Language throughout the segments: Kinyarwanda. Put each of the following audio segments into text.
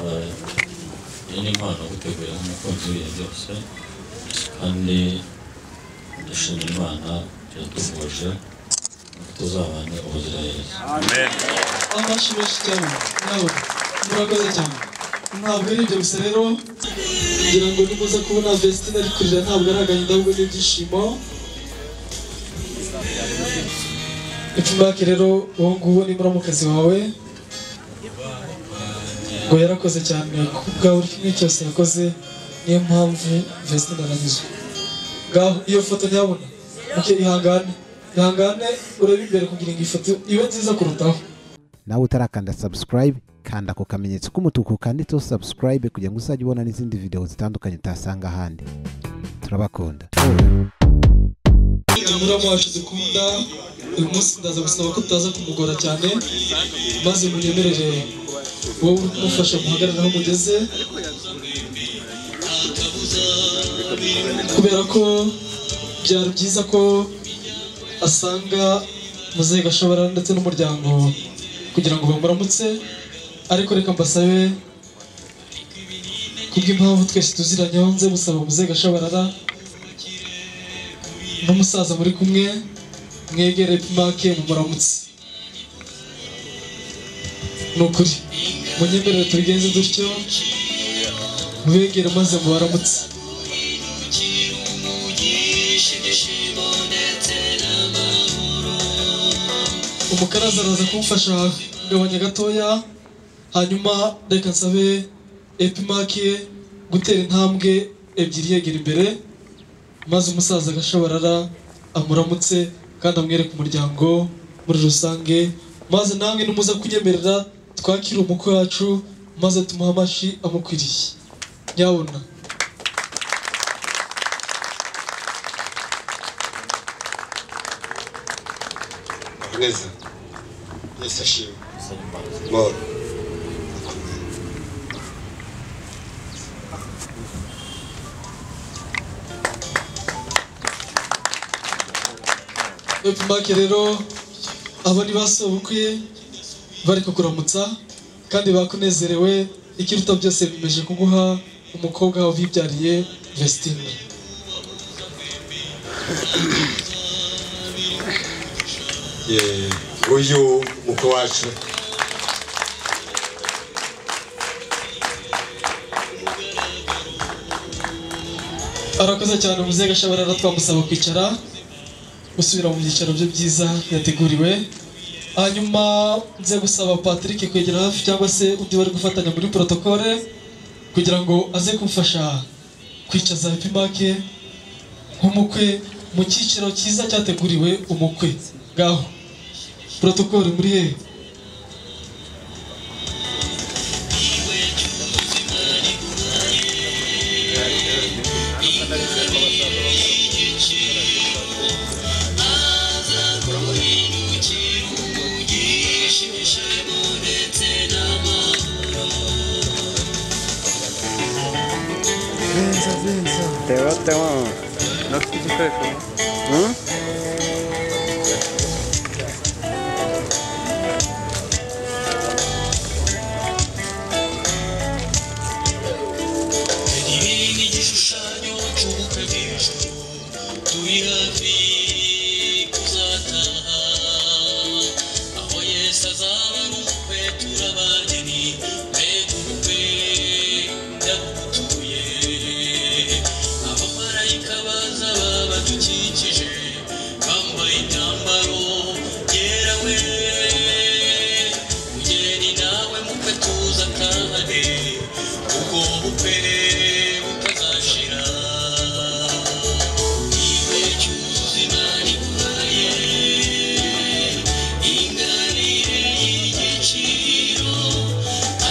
Iyi ni impano gutegura umukunzi w'ibihe byose, kandi ndashimira Imana yatuvuje tuzabane ubuziraherezo. Amen. Amashyi menshi cyane nawe murakoze cyane. Ntabwo ari ibyo gusa rero, ngira ngo nimuza kubona Vestine ari kurira ntabwo ari agahinda ahubwo ni ibyishimo. Ipfumake rero uwo nguwo ni muramukazi wawe, ngo yarakoze cyane ku bwa buri kimwe cyose yakoze, niyo mpamvu Vestine aranyuzwe. Ngaho iyo foto nyabona, muke ihangane ihangane urebe imbere kugira ngo ifoto ibe nziza kurutaho. Nawe utarakanda subscribe, kanda ku kamenyetso k'umutuku kanditseho subscribe kugira ngo uzajye ubona n'izindi video zitandukanye utasanga ahandi. Turabakunda. Muramu wacu dukunda, uyu munsi ndaza gusaba ko tutaza kumugora cyane, maze munyemerere wowe uri kumufasha muhagarare aho mugeze, kubera ko byari byiza ko asanga Muzehe Gashabara ndetse n'umuryango kugira ngo bamuramutse, ariko reka mbasabe kubw'impamvu twese tuziranyeho nze gusaba Muzehe Gashabarara n'umusaza muri kumwe mwegere Epimake mumuramutse. Ni ukuri munyemerere tubigenze dutyo, mubegere maze mubaramutse. Umukaraza araza kumufasha kugabanya gatoya, hanyuma reka nsabe Epimake gutera intambwe ebyiri yegera imbere, maze umusaza Gashabarara amuramutse kandi amwereke umuryango muri rusange, maze namwe nimuza kunyemerera twakire umukwe wacu maze tumuhe amashyi amukwiriye. Nyabuna neza neza ashimwe mahoro. Epimake rero abo ni basobukwe bari kukuramutsa kandi bakunezerewe, ikiruta byose bimeje kuguha umukobwa wawe bibyariye Vestine. Uyu mukwe wacu arakoze cyane. Muzehe Gashabarara twamusaba kwicara gusubira mu byicaro bye byiza yateguriwe, hanyuma nze gusaba Patrick kwegera hafi cyangwa se undi bari gufatanya muri protocole kugira ngo aze kumfasha kwicaza Epimake nk'umukwe mu cyiciro cyiza cyateguriwe umukwe. Ngaho protocole muri he? No ufite igikoresho. Igishushanyo cy'ubukwe bw'ijuru turi hafi kuzataha, aho Yesu azaba ari umukwe turabageni, mbega ubukwe ndabutuye, abamarayika bazaba badukikije bambaye imyambaro yera we, mugeni nawe mukwe tuzatahane ubwo bukwe butazashira. Iwe cyuzuzo Imana iguhaye ingabire y'igiciro,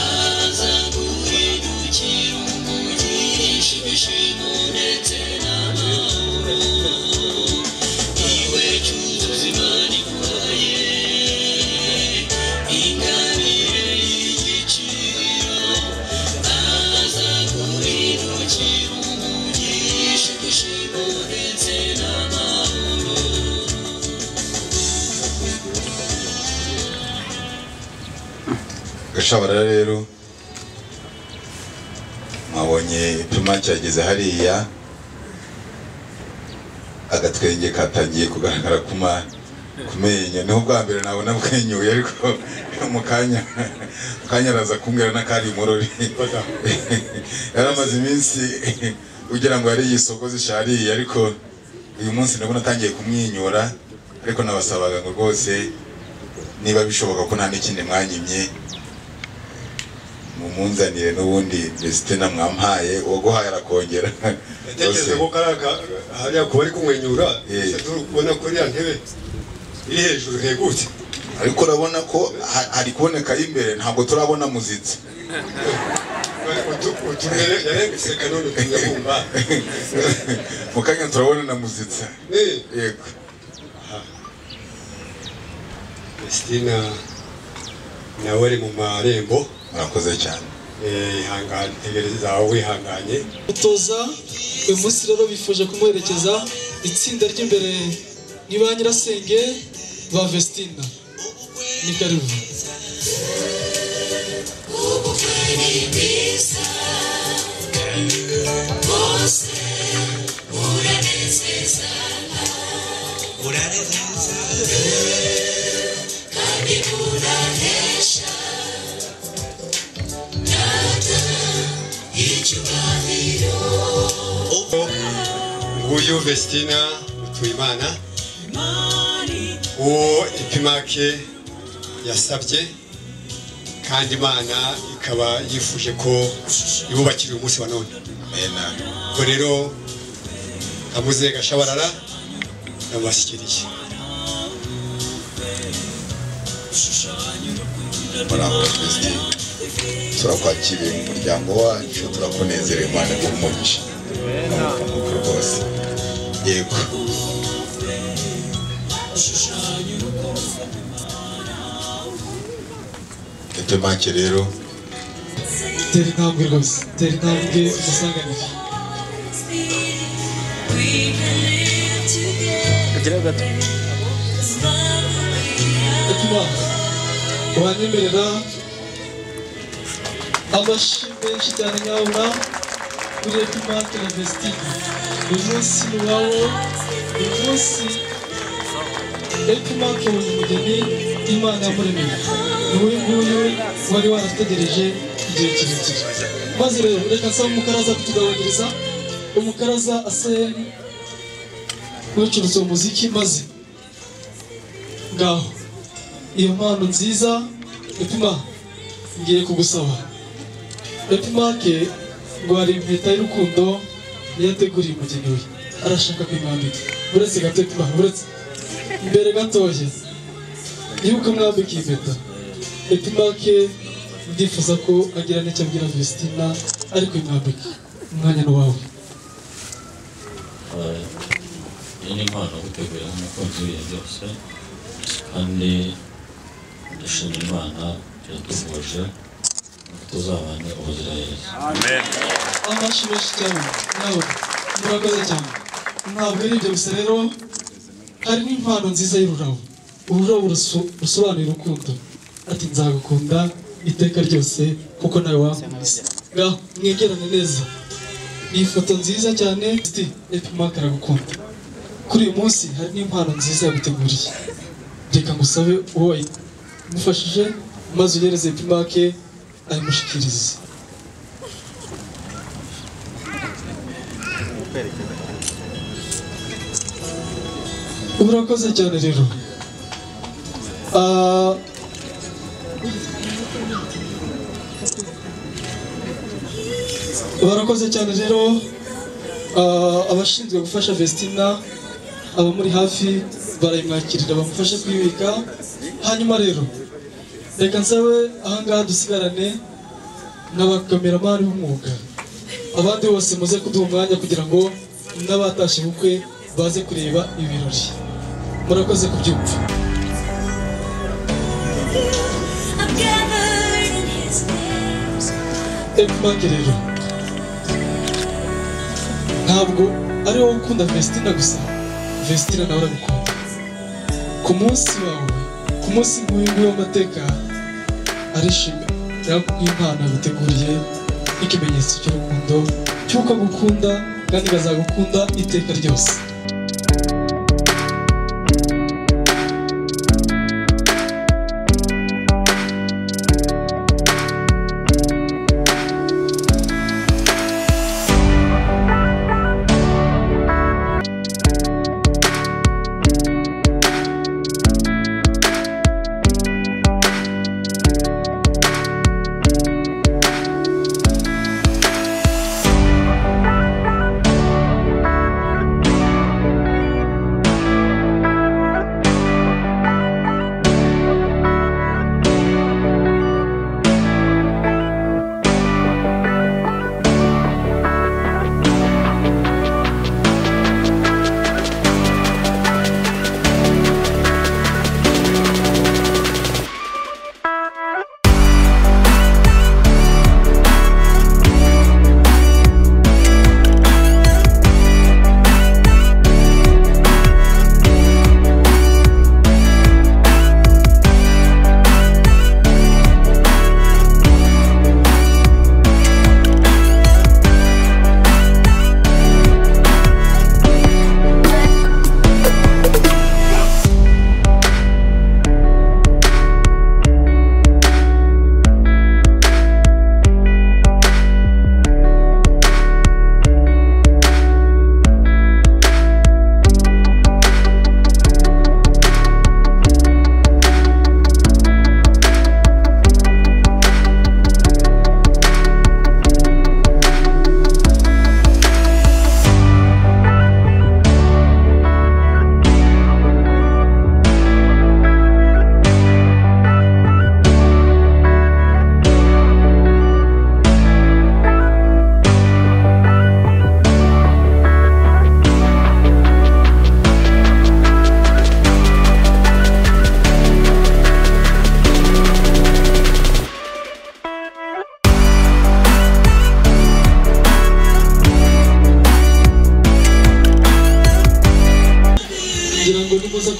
aza guhindukira umugisha ibyishimo ndetse n'amahoro. Iwe cyuzuzo Imana iguhaye ingabire y'igiciro, aza guhindukira umugisha ibyishimo ndetse n'amahoro. Gashabarara rero Nabonye Epimake yageze hariya, agatwenge katangiye kugaragara ku menyo. Niho bwa mbere nabona bwenyuye, ariko mu kanya araza kumbwira n'akari umurori. Yaramaze iminsi ugira ngo yari yisoko zishariye, ariko uyu munsi ndabona atangiye kumwenyura. Ariko nabasabaga ngo rwose niba bishoboka ko nta n'ikindi mwanyimye, mumunzanire n'ubundi Vestina mwampaye, uwaguhaye arakongera. Ndatekereza ko karaka hariya kuba ari kumwenyura, ubona ko iriya ntebe iri hejuru hegutse, ariko urabona ko hari kuboneka imbere, ntabwo turabona muzitsi. Mu kanya turabona na muzitsi. Yego. Vestina nawe ari mu marembo. Murakoze cyane. Ihangane, tegereza aho wihanganye. Utoza uyu munsi rero bifuje kumuherekeza. Itsinda ry'imbere ni ba nyirasenge ba Vestina. Ni karibu. Nguyu Vestina Mutuyimana, uwo Epimake yasabye kandi Imana ikaba yifuje ko ibubakira uyu munsi wa none. Ubwo rero Kamuze Gashabarara ndabashyikiriye. Murakoze, turakwakiriye mu muryango wacu, turakunezerewe, Imana iguhe umugisha rwose. Yego. Epimake rero tera intambwe rwose, tera intambwe umusanganire. Epimake wanyemerera amashyi menshi cyane nyabuna kuri Epimake na Vestina. Uyu munsi ni uwawo, uyu munsi Epimake abonye umugeni Imana yamuremeye. Ni uyu nguyu wari warategereje igihe kirekire. Maze rero reka nsaba umukaraza kutugabanyiriza, umukaraza Aseni ucuruza umuziki, maze ngaho iyo mpano nziza Epima ngiye kugusaba. Epimake ngo hari impeta y'urukundo yateguriye umugeni we, arashaka kuyimwambika. Uretse gato Epima, uretse mbere gatoya yuko mwambika iyi mpeta, Epimake ndifuza ko agira n'icyo abwira Vestina ariko imwambika. Umwanya ni wawe. Iyi ni impano gutegura nk'umukunzi w'ibihe byose, kandi dushimira Imana yatuvuje tuzabane ubuziraherezo. Amen. Amashyi menshi cyane nawe murakoze cyane. Ntabwo ari ibyo gusa rero, hari n'impano nziza y'ururabo. Ururabo rusobanuye urukundo. Ati nzagukunda iteka ryose kuko nawe wankunze. Ngaho mwegerane neza. Ni ifoto nziza cyane. Epimake aragukunda. Kuri uyu munsi hari n'impano nziza yaguteguriye. Reka ngusabe uwo wayimufashije maze ugereze Epimake ayimushikirize. Urakoze cyane rero. Barakoze cyane rero abashinzwe gufasha Vestina, abamuri hafi barayimwakirira bamufashe kwibika. Hanyuma rero reka nsabe ahangaha dusigarane n'abakameramani b'umwuga, abandi bose muze kuduha umwanya kugira ngo n'abatashye ubukwe baze kureba ibirori. Murakoze kubyumva. Epimake rero ntabwo ari wowe ukunda Vestina gusa, Vestina nawe aragukunda. Ku munsi wawe, ku munsi nk'uyu nguyu w'amateka, arishimye yakubwiye impano yaguteguriye. Nk'ikimenyetso cy'urukundo cy'uko gukunda kandi bazagukunda iteka ryose.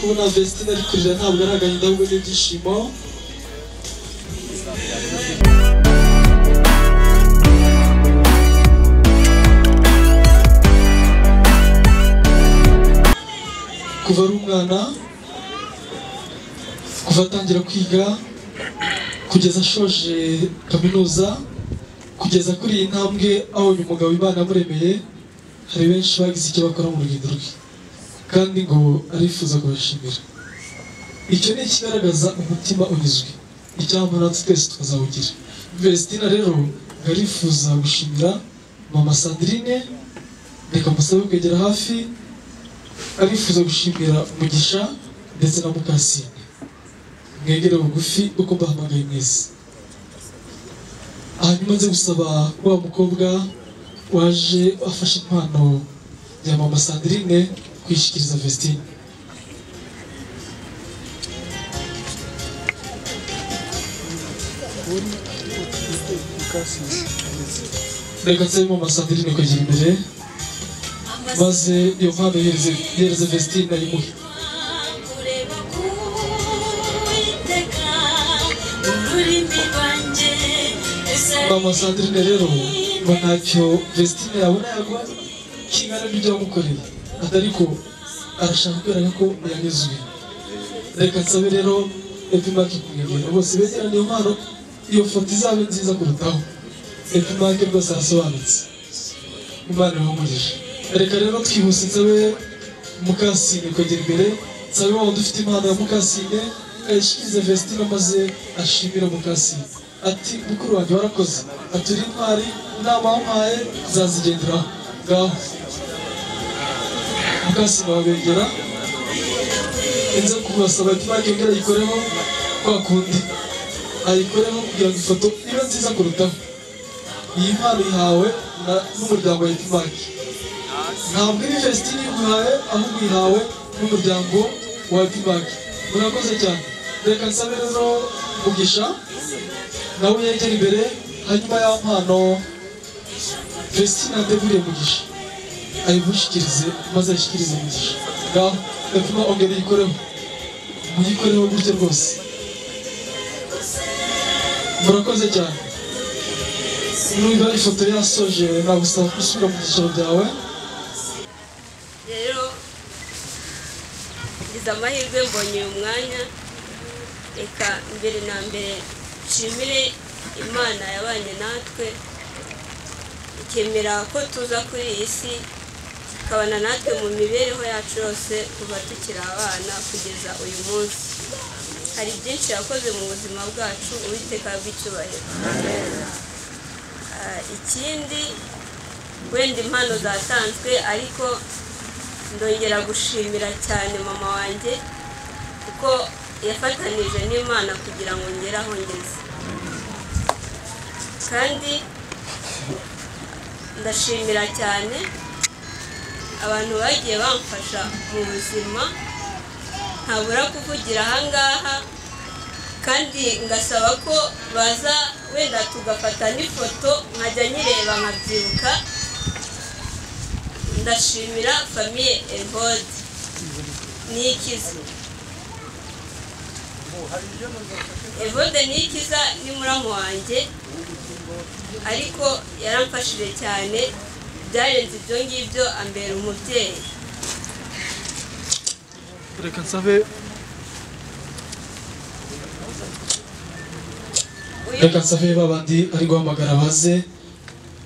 Kubona Vestine ari kurira ntabwo ari agahinda ahubwo ni ibyishimo. Kuva ari umwana, kuva atangira kwiga kugeza ashoje kaminuza, kugeza kuri iyi ntambwe aho uyu mugabo Imana yamuremeye, hari benshi bagize icyo bakora mu rugendo rwe kandi ngo arifuza kubashimira. Icyo ni ikigaragaza umutima unyuzwe, icyampa natwe twese tukazawugira. Vestine rero arifuza gushimira mama Sandrine, reka musabe kwegera hafi, arifuza gushimira Mugisha ndetse na Mukasine. Mwegere bugufi uko mbahamagaye mwese. Hanyuma nze gusaba wa mukobwa waje afashe impano ya mama Sandrine kwishyikiriza Vestine. Reka nsabe mama Sandrine kwegera imbere maze iyo mpano yereze Vestine ayimuhe. Mama Sandrine rero ngo ntacyo Vestine yabona yagwa kingana n'ibyo yamukoreye, ariko arashaka kwereka ko yanyuzwe. Reka nsabe rero Epimake kumwegera bose begerane iyo mpano, iyo foto izabe nziza kurutaho. Epimake rwose arasobanutse, Imana ibahe. Reka rero twihuse nsabe Mukasine kwegera imbere, nsabe wa wundi ufite impano ya Mukasine ayishyikirize Vestine maze ashimire Mukasine ati mukuru wanjye warakoze, ati uri intwari, inama wampaye nzazigenderaho. Ngaho Mukasine wabegera, inze kubasaba Epimake yongere ayikoreho kwa kundi, ayikoreho kugira ngo ifoto ibe nziza kurutaho. Iyi mpano ihawe n'umuryango wa Epimake, ntabwo iri Vestine iguhaye ahubwo ihawe n'umuryango wa Epimake. Murakoze cyane. Reka nsabe rero Mugisha nawe yegera imbere, hanyuma ya mpano Vestine ateguriye Mugisha ayimushyikirize maze ayishyikirize Mugisha. Ngaho Epima ongera uyikoreho, muyikoreho gutya rwose. Murakoze cyane. Niba ifoto yasoje nagusaba gusubira mu byicaro byawe. Rero ngize amahirwe mbonye uyu mwanya, reka mbere na mbere nshimire Imana yabanye natwe ikemera ko tuza kuri iyi si, ikabana natwe mu mibereho yacu yose kuva tukiri abana kugeza uyu munsi. Hari byinshi yakoze mu buzima bwacu, Uwiteka bw'icyubahiro. Ikindi wenda impano zatanzwe, ariko ndongera gushimira cyane mama wanjye kuko yafatanije n'Imana kugira ngo ngere aho ngeze. Kandi ndashimira cyane abantu bagiye bamfasha mu buzima, ntabura kuvugira ahangaha, kandi ngasaba ko baza wenda tugafata n'ifoto nkajya nyireba nkabyibuka. Ndashimira famille Evode Niyikiza. Evode Niyikiza ni muramu wanjye, ariko yaramfashije cyane, byarenze ibyo ngibyo, ambera umubyeyi. Reka nsabe babandi ari guhamagara baze,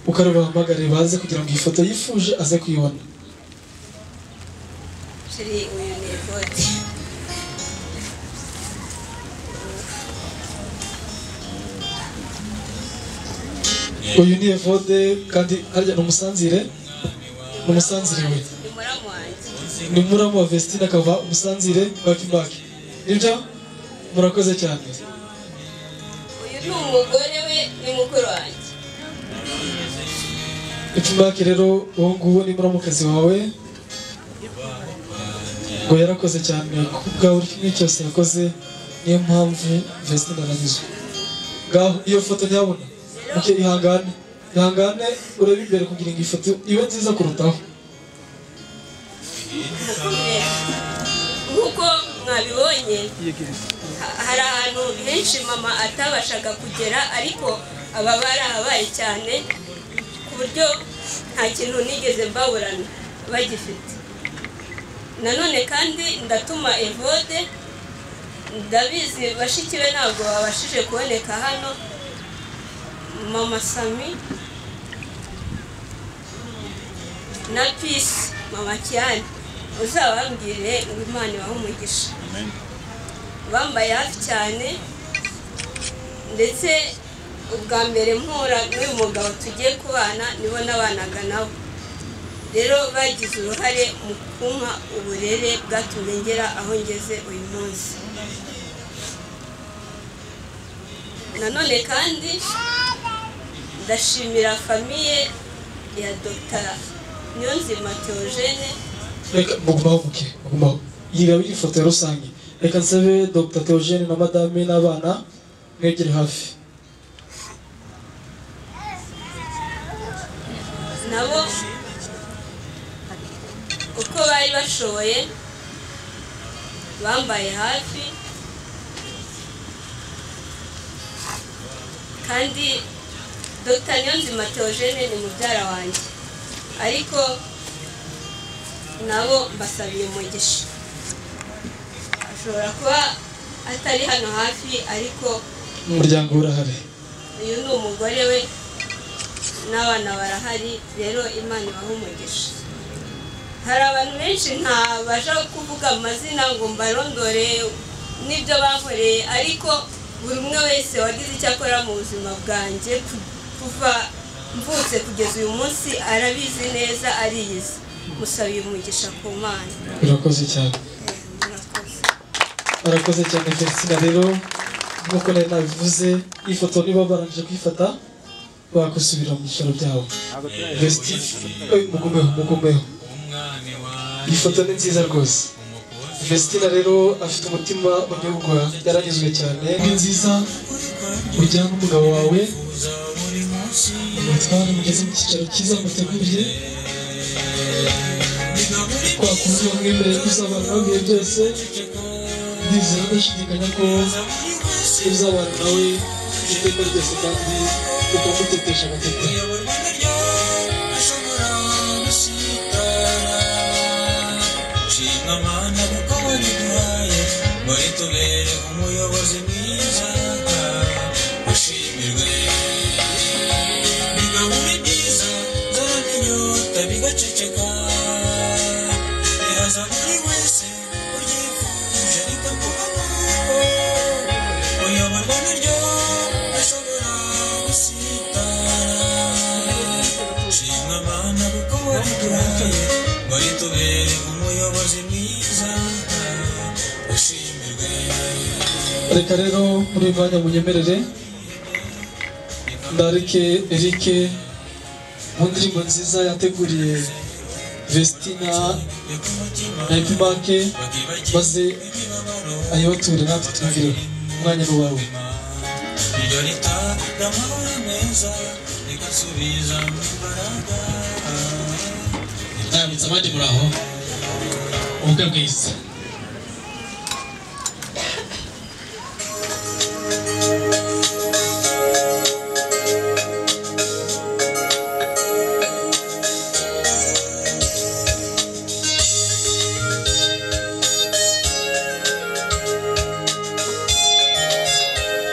ukarubahamagare baze kugira ngo ifoto yifuje aze kuyibona. Shiri uyu ni Evode. Uyu ni Evode kandi harya ni umusanzire, ni umusanzire we, ni muramu wa Vestine, akava umusanzire wa Kibaki. Nibyo, murakoze cyane. Uyu ni umugore we, ni mukuru wanjye. Ipfumaki rero uwo nguwo ni muramukazi wawe, ngo yarakoze cyane kubwa buri kimwe cyose yakoze, niyo mpamvu Vestine aranyuzwe. Ngaho iyo foto ntiyabona. Muke ihangane, ihangane urebe imbere kugira ngo ifoto ibe nziza kurutaho. Nkuko mwabibonye hari ahantu henshi mama atabashaga kugera, ariko aba barahabaye cyane ku buryo nta kintu nigeze mbaburana bagifite. Nanone kandi ndatuma Evode, ndabizi bashiki be ntabwo babashije kuboneka hano, Mama Sami na Peace, Mama Kiani, uzabambwire ngo Imana ibahe umugisha. Bambaye hafi cyane, ndetse ubwa mbere mpura n'uyu mugabo tugiye kubana nibo nabanaga nabo. Rero bagize uruhare mu kumpa uburere bwatumye ngera aho ngeze uyu munsi. Nanone kandi ndashimira famille ya Dr. Niyonzima Theogene. Reka mugumaho muke, mugumaho. Iyi ifoto ya rusange. Reka nsabe Dr. Theogene na madame n'abana mwegere hafi. Nabo uko bari bashoboye bambaye hafi, kandi Dr. Niyonzima Theogene ni mubyara wanjye, ariko nabo mbasabiye umugisha. Ashobora kuba atari hano hafi, ariko umuryango urahari. Uyu ni umugore we n'abana barahari, rero Imana ibahe umugisha. Hari abantu benshi ntabasha kuvuga amazina ngo mbarondore n'ibyo bankoreye, ariko buri umwe wese wagize icyo akora mu buzima bwanjye kuva mvutse kugeza uyu munsi arabizi neza, ariyizi. Musabiye umugisha ku Mana. Urakoze cyane. Arakoze cyane Vestine. Rero nkuko nari nabivuze, ifoto niba barangije kuyifata bakusubira mu byicaro byabo. Vestine, mugumeho, mugumeho. Ifoto ni nziza rwose. Vestine rero afite umutima unyurwa, yaranyuzwe cyane. Ni nziza ujyana n'umugabo wawe, umutware mugeze mu cyicaro cyiza muteguriye, kwa kundi wamwemereye ko uzabana nawe ibihe byose. Ndizera ndashidikanya ko uzabana nawe iteka ryose kandi Ukamutetesha agatete. Ashobora gusitara. Shimwa Mana kuko wariduhaye ngo ritubere umuyobozi mwiza, ushimirwe. Bigabura ibyiza nzara n'inyota bigaceceka, rihaza buri wese uryifuje rikamuha amahoro. Uyoborwa naryo ashobora gusitara. Shimwa Mana kuko wariduhaye ngo ritubere umuyobozi mwiza, ushimirwe. Reka rero muri uyu mwanya munyemerere ndareke Eric mu ndirimbo nziza yateguriye Vestina na Epimake, maze ayibature natwe twumvire. Umwanya ni uwawe. Iryo ritanga amahoro meza rigasubiza mu imbaraga. Ndamutse abandi, muraho, ubukwe bwiza.